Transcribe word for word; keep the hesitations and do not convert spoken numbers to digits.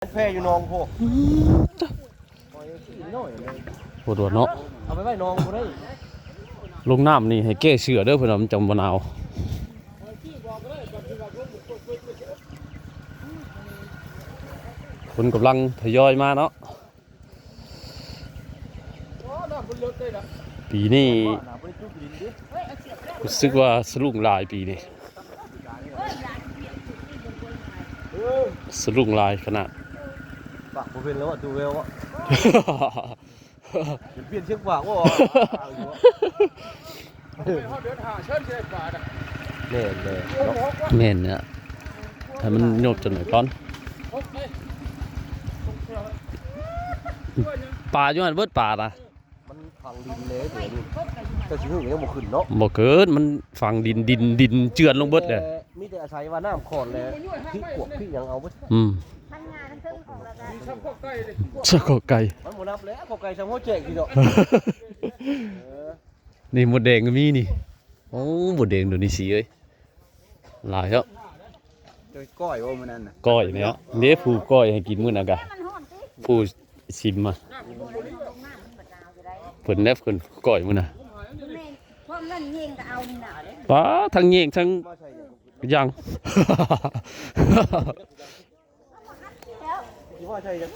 แพอยู่หนองโพ ปวดหัวเนาะ เอาไปไว้หนองบ่ได้ ลงน้ำนี่ให้แก้เสื้อเด้อเพิ่นว่ามันจังบ่หนาว คนกำลังทยอยมาเนาะ ปีนี้รู้สึกว่าสลุงหลายปีนี้ สลุงหลายขนาด ปากบ่เป็นแล้วอะ ดูแววอะ เดี๋ยวเปลี่ยนเชียงปากว่า แม่นเลย แม่นเนี่ย ให้มันโยบจนหน่อยก่อน ปลาอยู่หั่นเบิดปลานะ มันฝังดินเลยเดี๋ยวนี้ แต่สิหึงยังบ่ขึ้นเนาะ บ่เกิด มันฝังดิน ดิน ดินเจือนลงเบิดเลย มีแต่อาศัยว่าน้ำขอนแหละ พี่กวกพี่ยังเอาเบิด อืม มันงานทั้งเทิงของเราได้ สะกอกไก่ มันบ่นับแล้ว ขอไก่สามหัวแจกพี่เนาะ เออ นี่มดแดงก็มีนี่ โอ้ มดแดงเดี๋ยวนี้สีเอ้ย หลายครับ จะก้อยว่ามื้อนั้นน่ะ ก้อยเนี่ย เด้ผู้ก้อยให้กินมื้อนั้นกะ มันฮ้อนติ ผู้ชิมมา เพิ่นแลบเพิ่นก้อยมื้อน่ะ แม่น พวกนั้นยิงก็เอานี่น่ะ ปลาทั้งแยงทั้ง มาใส่หยัง ย่าง สิว่าใส่หยัง